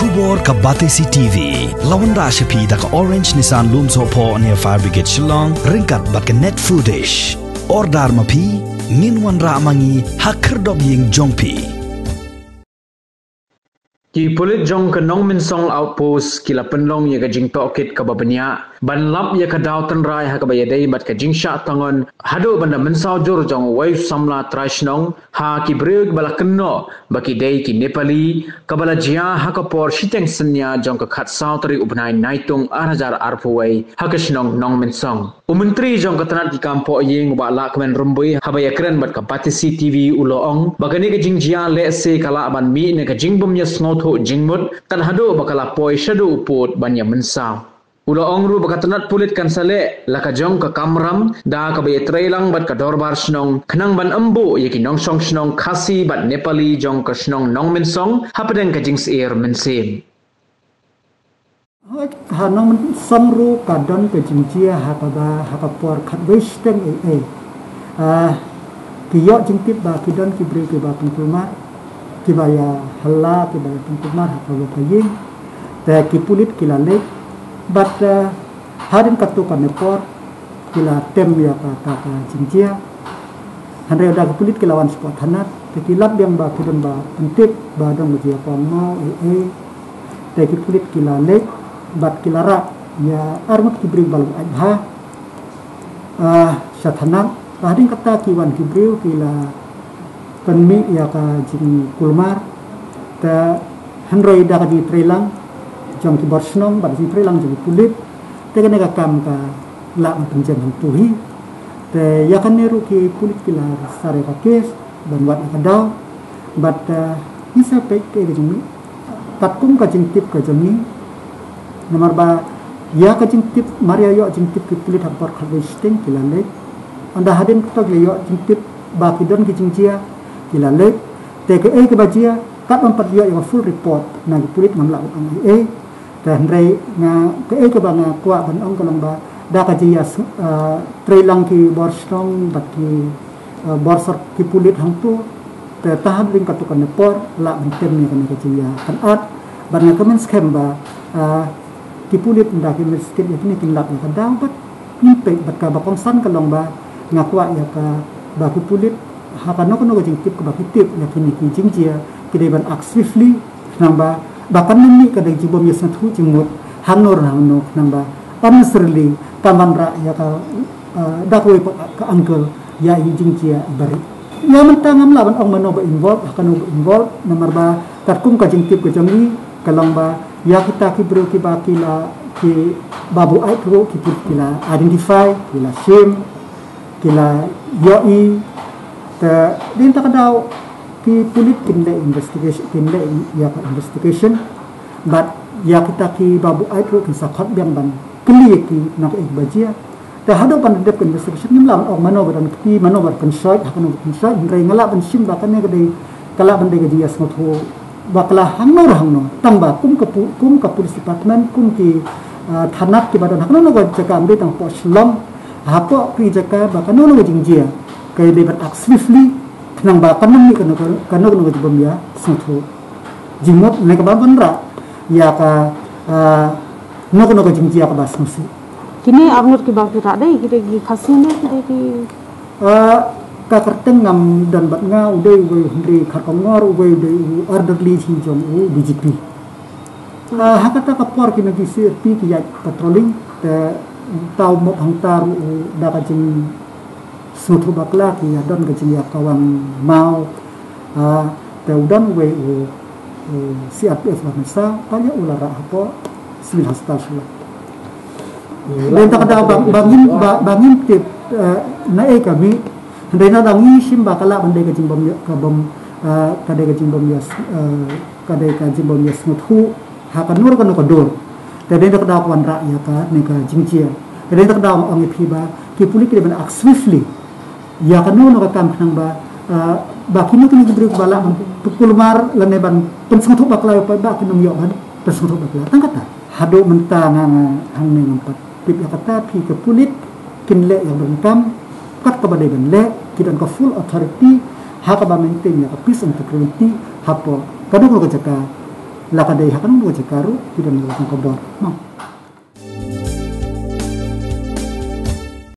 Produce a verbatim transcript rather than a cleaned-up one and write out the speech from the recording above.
Khubor ka Batesi T V la wanrah sha phi da ka Orange Nissan Lumsohphoh near Fire Brigade Shillong ryngkat bad ka Net Foodish. Order ma phi, ngin wanrah ma ngi ha khyrdop ïing jong phi. Ki pulit jong ka Nongmynsong Outpost ki la pynlong ïa ka jingtohkit kaba bniah ban lap ïa ka daw tynrai ha kaba ïadei bad ka jingshah tngon haduh ban da mynsaw jur jong uwei u samla trai shnong ha ki briew ba la kynnoh ba ki dei ki Nepali, kaba la jia ha ka por shiteng synñia jong ka khatsaw tarik u bnai Naitung ar hajar arphew wei ha ka shnong Nongmynsong. U Myntri jong ka tnat ki kam pohïing, Bah Lahkmen Rymbui, haba ïakren bad ka Batesi T V u la ong ba kane ka jingjia lehse ka lah ban mih na ka jingbym ïasngewthuh jingmut kat haduh ba ka la poi shaduh u pud ban ïamynsaw. U la ong ruh ba ka tnat pulit kan sa leh la ka jong ka kamram da kaba ïatreilang bad ka dorbar shnong khnang ban ym buh ïa ki nongshong shnong Khasi bad Nepali jong ka shnong Nongmynsong hapdeng ka jingsyier mynsiem. Hooid, ha Nongmynsong ruh ka don ka jingjia ha kaba, ha ka por khatwei shiteng ei ei. Ah, ki ïoh jingtip ba ki don ki briew kiba pynkulmar, kiba ïa halla, kiba ïa pynkulmar ha kaba ka ïing. Te ki pulit ki la leit bad, ah, hadien katto katne por ki la tem ïa ka, ka, ka jingjia. Hynrei da ki pulit ki la wan shapoh thana te ki lap biang ba ki don ba pyntip ba don ka jingïapong maw ei ei. Te ki pulit ki la leit bad ki la rah ïa arngut ki briew ba la buaid bha, ah, sha thana. Hadien kata ki wan ki briew ki la pynmih ïa ka jingkulmar. Te hynrei da ka jingtreilang jong ki bor shnong bad jingtreilang jong ki pulit, te kane ka kam ka lah ban pynjem hangtu hi. Te ïa kane ruh ki pulit ki la sar ïa ka kes ban wad ïa ka daw. Bad, eh, ngi sa peit kaei ka jingmih katkum ka jingtip ka jong ngi. Namar ba ïa ka jingtip, mar ïa ïoh jingtip ki pulit ha ka por khatwei shiteng ki la leit. Ynda hadien kata ki la ïoh jingtip ba ki don ki jingjia, ki la leit. Te kaei kaba jia, katba ym pat ïoh ïa ka full report na ki pulit ngam lah ban ong ei ei. Te hynrei nga, kaei kaba nga kwah ban ong ka long ba da ka jingïa, ah, treilang ki bor shnong bad ki, ah, bor sor ki pulit hangtu. Te ta hadien katto katne por lah ban tem ïa kane ka jingïakynad. Bad nga kmen skhem ba, ah, ki pulit ynda ki investigate ïa kine kin lap ïa ka daw bad ngin peit. Bad kaba kongsan ka long ba nga kwah ïa ka ba ki pulit ha kano kano ka jingtip kaba ki tip ïa kine ki jingjia ki dei ban act swiftly. Khnang ba, ba kan ym mih ka dei ka jingbym ïasngewthuh jingmut hangno hangno, khnang ba unnecessarily kan wanrah ïa ka, ah, da kawei pat ka angle ïa i jingjia i ba rit. Ïa mynta ngam lah ban ong mano ba involve, ha kano ba involve, namar ba katkum ka jingtip ka jong ngi ka long ba ïa kita ki briew kiba ki la, kiba buaid ruh ki, ki la identify, ki la shim, ki la ïohi. Te dei na kata ka daw ki pulit kin leh investigation, kin leh ïa ka investigation. Bad ïa kita kiba buaid ruh kin sa khot biang ban kylli ïa ki na kaei ba jia. Te haduh ban dep ka investigation ngim lah ban ong mano ba don kti, mano ba pynshoit, ha kano ba pynshoit. Hynrei nga lah ban shim ba kane ka dei, ka lah ban dei ka jingïasngewthuh bakla hangno hangno. Tang ba kum ka pu-, kum ka police department, kum ki, ah, thanat kiba don ha kano kano ka jaka, ym dei tang hapoh Shillong, hapoh ki jaka ba kano kano ka jingjia ka dei ban act swiftly, khnang ba kan ym mih kano kano, kano kano ka jingbym ïasngewthuh jingmut ne kaba wanrah ïa ka, ah, kano kano ka jingjia kaba sngewsih. Kine arngut kiba ki rah dei ki dei ki Khasi ne ki dei ki Ah, ka kyrteng ngam don bad nga, u dei uwei u hynrei kharkongor, uwei u dei u orderly jong u D G P. Ah, ha kata ka por ki nong ki C R P ki ïaid patrolling, te uta u mop hangta ruh u da ka jingsngewthuh bakla, ki ïa don ka jingïakawang maw. Ah, te u don uwei u, u C R P F ba mynsaw, ta ïa u la rah hapoh Civil Hospital Shillong. Dei na kata ka daw ba, ba ngim, ba, ba ngim tip, eh, naei ka mih. Hynrei na da ngi shim ba ka lah ban dei ka jingbym ïa, ka bym, eh, ka dei ka jingbym ïa, eh, ka dei ka jingbym ïasngewthuh ha kano kano ka dur. Te dei na kata ka daw ka wanrah ïa kane ka jingjia. Te dei na kata ka daw ong ïa phi ba ki pulit ki dei ban act swiftly ïa kano kano ka kam khnang ba, ah, ba kino kino ki briew ba lah ban pynkulmar lane ban pynsngewthuh bakla ïa u paidbah kin ym ïoh ban pynsngewthuh bakla. Tang kata. Haduh mynta nga, nga hangne ngam pat tip ïa kata, phi ka pulit kin leh ïa ka donkam kat kaba dei ban leh, ki don ka full authority ha kaba maintain ïa ka peace and tranquility hapoh kano kano ka jaka. La ka dei ha kano ka jaka ruh ki don la ka jingkhubor. Mo.